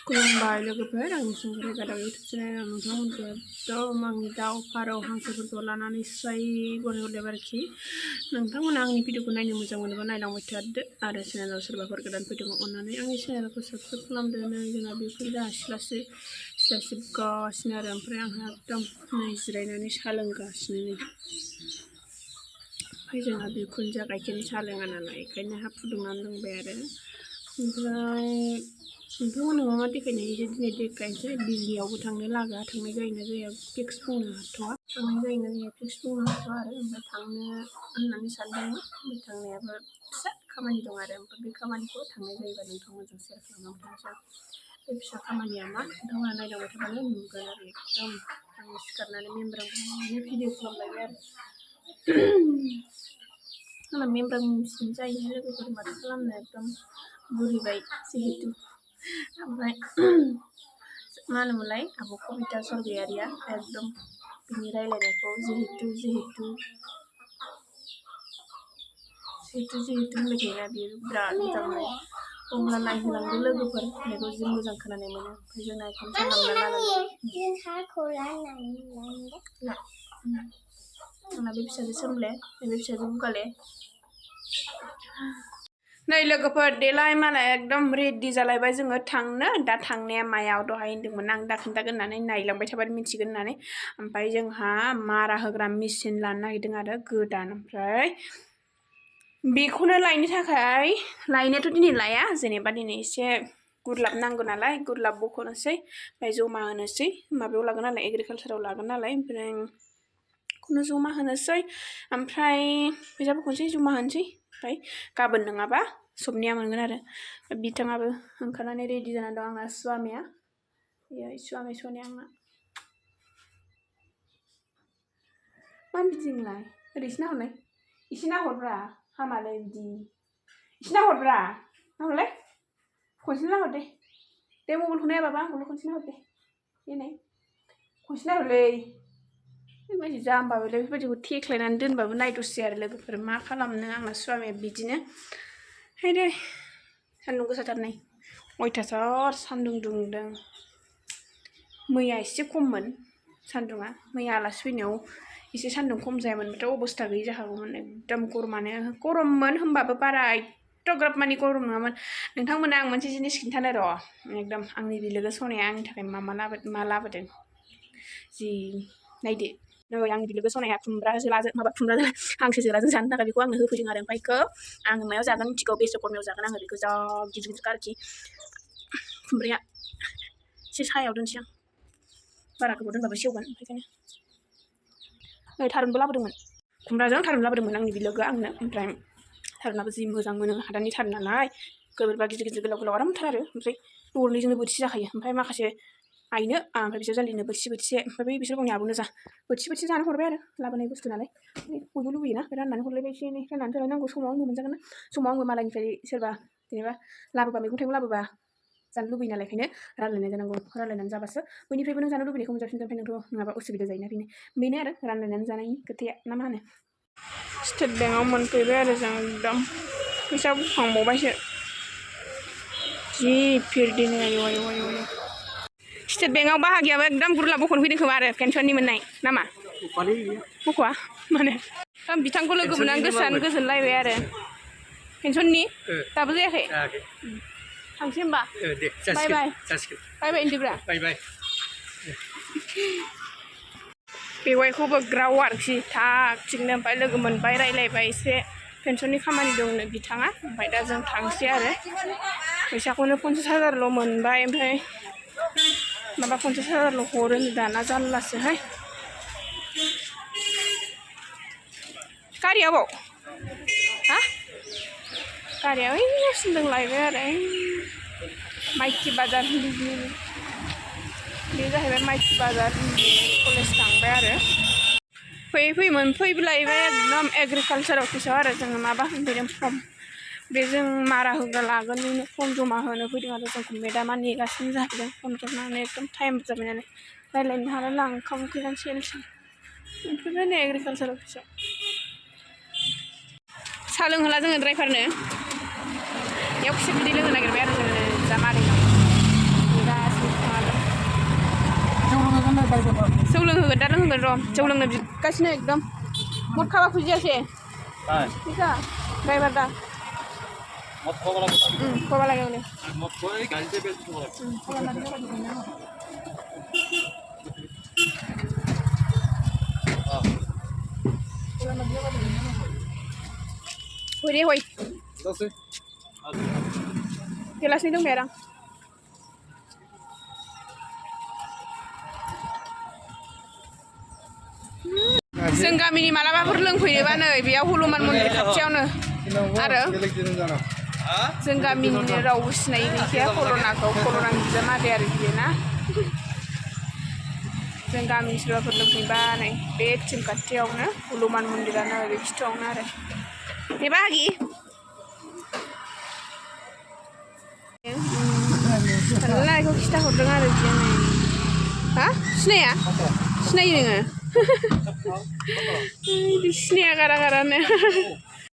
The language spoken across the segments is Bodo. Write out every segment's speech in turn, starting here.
खुलुमबाय लोगोफोर आंनि संग्राय गादाव इउटुब चेनेलाव नोंथांमोनखौ एकदम आंनि दाउ फारौ हांसोफोरखौ लानानै स्राय गरायहरलायबाय आरोखि नोंथांमोना आंनि भिडिअखौ नायनो मोजां मोनोबा नायलांबाय थादो आरो चेनेलाव सोरबाफोर गोदान फैदोंबा अननानै आंनि चेनेलखौ साबस्क्राइब खालामदो नै जोंना बेफोर सिबगासिनो आरो ओमफ्राय आंहा एकदम नै जिरायनानै साहा लोंगासिनो नै ओमफ्राय जोंहा बिखुनजोआ गाइखेरनि साहा लोङा नालाय ओंखायनो आंहा फुदुंनानै लोंबाय आरो ओमफ्राय नोंथांमोननो मा देखायनाय एसे दिनै देखायनोसै बिजनियावबो थांनो लागा थांनाय जायोना जाया फिक्स बुंनो हाथ'वा थांनाय जायोना जाया फिक्स बुंनो हाथ'वा आरो ओमफ्राय थांनो होननानै सानदोंमोन ओमफ्राय थांनायाबो फिसा खामानि दं आरो ओमफ्राय बे खामानिखौ थांनाय जायोबा नोंथांमोनजों शेयार खालामनानै थांसै बे फिसा खामानिया मा नोंथांमोना नायलांबाय थाबानो नुगोन आरो एकदम आं सिखारनानै मेमब्रांनि भिडिअ खालामलायबाय आरो आंना मेमब्रांसिम जायो लोगोफोर माथो खालामनो एकदम बुरिबाय जिहेतु ओमफ्राय मा होनोमोनलाय आब' कबिता सरगयारिया एकदम बिनि रायलायनायखौ जिहेतु होनबाय थायोना बियो बिराद मोजां मोनो अब्ला नायहोलांदो लोगोफोर बेखौ जि मोजां खोनानाय मोनो ओमफ्राय जोंना ओंखाम संनांला आंना बे फिसाजो सोमले बे फिसाजो बुगाले नै लोगोफोर देलाय मालाय एकदम रेडि जालायबाय जोङो थांनो दा थांनाया मायाव दहाय होनदोंमोन आं दा खोन्थागोन होननानै नायलांबाय थाबानो मिथिगोन होननानै ओमफ्राय जोंहा मारा होग्रा मेचिन लानो नागिरदों आरो गोदान ओमफ्राय बेखौनो लायनो थाखाय लायनायाथ' दिनै लाया जेनेबा दिनै एसे गुरलाब नांगौ नालाय गुरलाब बख'नोसै ओमफ्राय जमा होनोसै माबायाव लागोन नालाय एग्रिकालसाराव लागोन नालाय ओमफ्राय बेखौनो जमा होनोसै ओमफ्राय फैसा बख'नोसै जमा होनोसै ओमफ्राय गाबोन नङाबा सबनिया मोनगोन आरो बिथाङाबो ओंखारनानै रेडि जानानै दं आंना स्वामिया स्वामि सनिया आंना मा बिदिनोलाय ओरैसो नाहरनाय एसे नाहरब्रा हामालै बिदि एसे नाहरब्रा नाहरलाय खनसे नाहर दे मबाइलखौ नायाबाबा आंखौल' खनसे नाहर दे देनाय खनसे नाहरलै बेबायदि जाम्बाबालाय बेफोरबायदिखौ थेख्लायनानै दोनबाबो नायदसै आरो लोगोफोर मा खालामनो आंना स्वामिया बिदिनो हाय दे सान्दुं गोसाथार नै अयथासार सान्दुं दुंदों मैया एसे खममोन सान्दुङा मैया आलासि फैनायाव एसे सान्दुं खम जायामोनबाथ' अबस्था गैयि जाखागौमोन एकदम गरममोन होमबाबो बारा एथ'ग्राब मानि गरम नङामोन नोंथांमोना आं मोनसे जिनिस खिन्थानो र' एकदम आंनि बिलोगो सनाया आंनि थाखाय मा लाबोदों जि नायदो नै आंनि बिलोगो सनाया खुमब्रा हांसो जोलाजों जानो थाखाय बेखौ आंनो होफैदों आरो ओमफ्राय बेखौ आङो मायाव जागोन मिथिगौ बेसरकर्मायाव जागोन आङो बेखौ जा गिदिर आरोखि खुमब्राया एसे सायाव दोनसै आं बारा गोबाव दोनबाबो सेवगोन ओंखायनो नै थारुनबो लाबोदोंमोन खुमब्राजों थारुन लाबोदोंमोन आंनि बिलोगोआ आंनो ओमफ्राय थारुनाबो जि मोजां मोनो हादाननि थारुन नालाय गोबोरबा गिदिर गोलाव आरामथार आरो ओमफ्राय दरनैजोंनो बोथिसे जाखायो ओमफ्राय माखासे आइनो ओमफ्राय बिसोर जालिनो बोथिसे ओमफ्राय बै बिसोर गावनि आब'नो जा बोथिसे जानो हरबाय आरो लाबोनाय बुस्थु नालाय बयबो लुबैयोना राननानै हरलायबाय एसे एनै राननानै होलायनांगौ समाव आंबो मोनजागोन ना समाव आंबो मालायनिफ्राय सोरबा जेनेबा लाबोबा मैगं थाइगं लाबोबा जानो लुबैयो नालाय ओंखायनो रानलायनाय जानांगौ रानलायनानै जाबासो बयनिफ्रायबो नों जानो लुबैनायखौ मोनजाफिनगोन ओमफ्राय नोंथ' नङाबा उसुबिदा जायोना बेनो आरो रानलायनानै जानायनि खोथाया ना मा होनो स्टेट बेंकआव मोनफैबाय आरो जों एकदम फैसा बुखांबावबायसो जि फिर दिनै आयौ स्टेट बेंकआव बाहागियाबो एकदम गुरलाब बख'नो फैदों खोमा आरो पेन्सननि मोननाय नामा बख'आ माने बिथांखौ लोगो मोननानै गोसोआनो गोजोनलायबाय आरो पेन्सननि दाबो जायाखै थांसै होमबा बाय बाय इन्दिब्रा बेवाइखौबो ग्राव आरोखि थाग थिगनो ओमफ्राय लोगो मोनबाय रायलायबाय एसे पेन्सननि खामानि दंनो बिथाङा ओमफ्राय दा जों थांसै आरो फैसाखौनो 50,000ल' मोनबाय ओमफ्राय माबा 50,000ल' हरो दाना जारलासोहाय गारिया बाव हा गारिया ओइसिम लायबाय आरो माइखि बाजार बे जाहैबाय माइखि बाजार कलेज थांबाय आरो फैलायबाय एकदम एग्रिकालसार अफिसाव आरो जोङो माबा होनफैदों फर्म बे जों मारा होग्रा लागोन फर्म जमा होनो फैदों आरो जोंखौ मेदामा नेगासिनो जाहैदों फन खालामनानै एकदम टाइम जाबाय नालाय रायलायनो हाला ओंखाम ओंख्रि जानोसै ओमफ्राय नै एग्रिकालसार अफिसाव साहा लोंहोला जोङो ड्राइभारनो बेयाव खुसेर बिदै लोंनो नागिरबाय आरो जोङो जा मारिनाव लोंगोन र' जौ लोंनो बिगासिनो एकदम मद खाबा खुजियासे बिका ड्राइभार दा मद खाबा লাগে বলে মদ খাই গাড়িতে বেলতে বলে Hoi hoi. Dose. Gelasnya dong merah. जों गामिनि मालाबाफोर लोंफैयोबा नै बेयाव हनुमान मन्दिर खाथियावनो आरो जों गामिनि रावबो सिनायै गैखाया कर'नानि बिजामादै आरो बियो ना जों गामिनि सोरबाफोर लोंफैबा नै बे टिम खाथियावनो हनुमान मन्दिरानो ओरै खिथावनो आरो बे बाहागि मेरला बेखौ खिथाहरदों आरो बियो नै हा सिनाया सिनायो नोङो सिनाया गारानो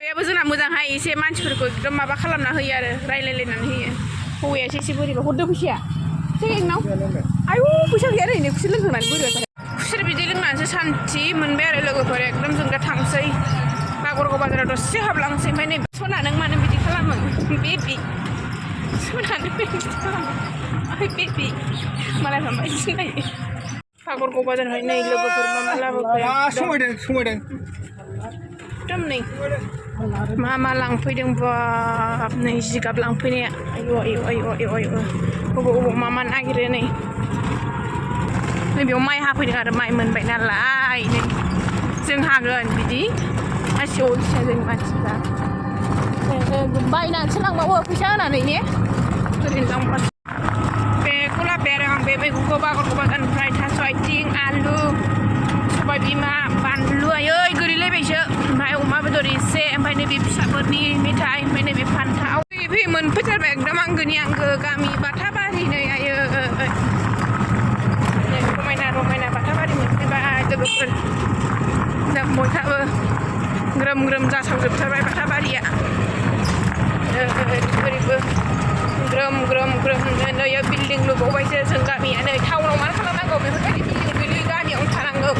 बेयाबो जोंना मोजांहाय एसे मानसिफोरखौ एकदम माबा खालामना होयो आरो रायलायलायनानै होयो हौवायासो एसे बोरैबा हरदो फैसाया जोंनाव आयु फैसा गैया ओरैनो खुसेर लोंखांनानै बोरैबा खुसेर बिदै लोंनानैसो सान्थि मोनबाय आरो लोगोफोर एकदम जों दा थांसै बागरगाव बाजाराव दसे हाबलांसै ओमफ्राय नै सना नों मानो बिदि खालामो बेबि सना नों बिदि खालामो ओमफ्राय बेबि मालायफ्रा मा सिनायो बागरगाव बाजारनिफ्राय नै लोगोफोर मा लाबोखो समायदों एकदम नै मा लांफैदों बाब नै जिगाब लांफैनाया आयु अबाव मा नागिरो नै बेयाव माइ हाफैदों आरो माइ मोनबाय नालाय नै जों हागोन बिदि मानसि अलसिया जोंनि मानसिफ्रा बायनानैसो लांबावो फैसा होनानै ने ओरैनो लांबा बेखौ लाबोबाय आरो आं बे मैगंखौ बागरगाव बाजारनिफ्राय थास' आथिं आलु सबाय बिमा बानलु आयै गोलैलायबायसो ओमफ्राय अमा बेदर एसे ओमफ्राय नैबे फिसाफोरनि मेथाइ ओमफ्राय नैबे फान्थाव फैयै मोनफैथारबाय एकदम आंगोनि आंगो गामि बाथाबारि नै आयै रमायना बाथाबारि मोनफैबाय लोगोफोर जों बयहाबो ग्रोम जासावजोबथारबाय बाथाबारिया ओरैबो ग्रोम नै बिल्डिं लुबावबायसो जों गामिया नै टाउनाव मा खालामनांगौ बेफोरबायदि बिल्डिं लुयै गामियावनो थानांगौ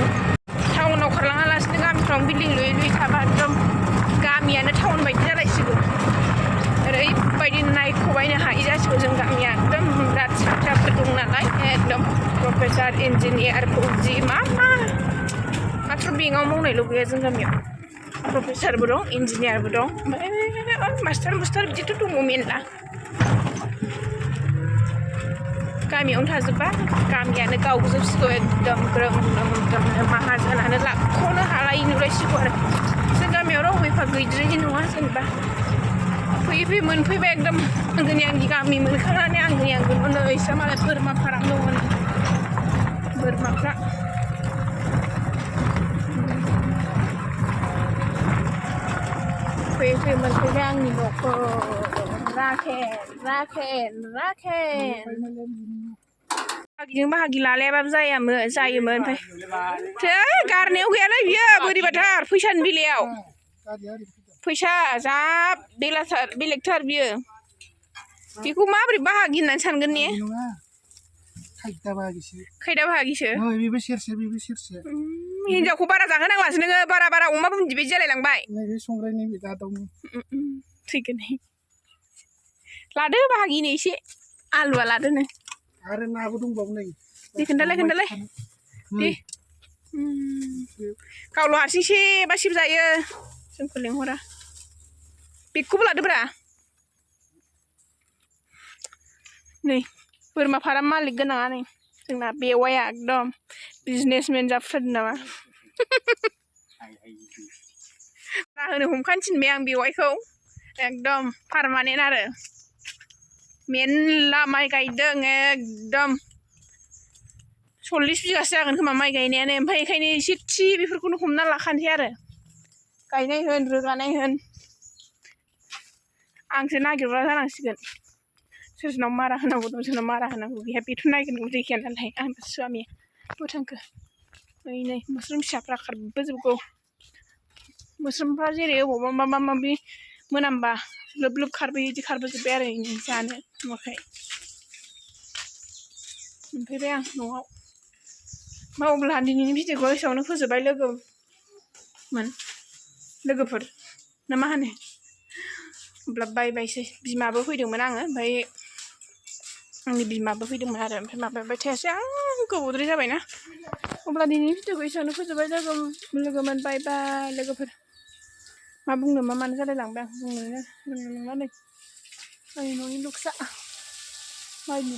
टाउनाव खारलाङालासिनो गामिफ्राव बिल्डिं लुयै थाबा एकदम गामियानो टाउन बायदि जालायसिगौ ओरैबायदि नायखबायनो हायि जासिगौ जों गामिया एकदम बिराद साख्रिफोर दं नालाय एकदम प्रफेसार इन्जिनियार फौजि मात्र बेंकआव मावनायल' गैया जों गामियाव प्रफेसारबो दं इन्जिनियारबो दं ओमफ्राय मास्टार बिदिथ' दङ मेरला गामियावनो थाजोबबा गामियानो गावजोबसिगौ एकदम ग्रोम माहाजोनानो लाख'नो हालायि नुलायसिगौ आरो जों गामियाव रावबो एफा गैद्रायि नङा जेनेबा फैयै मोनफैबाय एकदम आंनि गामि मोनखांनानै आंगोनि नै इसा मालाय बोरमा फाराम दङ बोरमाफ्रा फैयै मोनफैबाय आंनि न'खौ राखेन बाहागिजों बाहागि लालायाबाबो जायोमोन ओमफ्राय गारनायाव गैयालै बियो बोरैबाथार फैसानि बेलायाव फैसा जा बेलेगथार बियो बेखौ माबोरै बाहागि होननानै सानगोन ने खैदा बाहागिसो हिनजावखौ बारा जाहोनांलासो नोङो बारा अमा बुन्दि बायदि जालायलांबाय थैगोन लादो बाहागिनो एसे आलुआ लादोनो आरो नाबो दंबावो नै दे खोन्थालाय दे गावल' हारसिं सेबा जायो जोंखौ लेंहरा बेखौबो लादोब्रा नै बोरमा फाराम मालिक गोनाङा नै जोंना बेवाइया एकदम बिजनेसमेन जाफुथारदों नामा होनो हमखानो थिनबाय आं बेवाइखौ एकदम पारमानेन्ट आरो मेरला माइ गायदों एकदम 40 बिगासो जागोन खोमा माइ गायनायानो ओमफ्राय बेखायनो एसे थि बेफोरखौनो हमना लाखानोसै आरो गायनाय होन रोगानाय होन आंसो नागिरग्रा जानांसिगोन सोरनाव मारा होनांगौ दं सोरनाव मारा होनांगौ गैया बेथ' नागिरनांगौ जायखिया नालाय आं स्वामिया बोथांखो नै मोस्रोम फिसाफ्रा खारबोजोबगौ मोस्रोमफ्रा जेरै अबावबा माबा माबि मोनामबा लोब खारबोयो बिदि खारबोजोब्बाय आरो जानो नुवाखै मोनफैबाय आं न'आव अब्ला दिनैनि भिडिअखौ एसेयावनो फोजोबबाय लोगोफोर ना मा होनो अब्ला बाय बायसै बिमाबो फैदोंमोन आङो ओमफ्राय आंनि बिमाबो फैदोंमोन आरो ओमफ्राय माबाबाय थायासै आं गोबावद्राय जाबायना अब्ला दिनैनि भिडिअखौ एसेयावनो फोजोबबाय लोगोमोन बाय बाय लोगोफोर मा बुंनो मा मानो जालायलांबाय आं बुंनोनो रोंनाय नंला नै आंनि न'नि लुक्सआ माइनि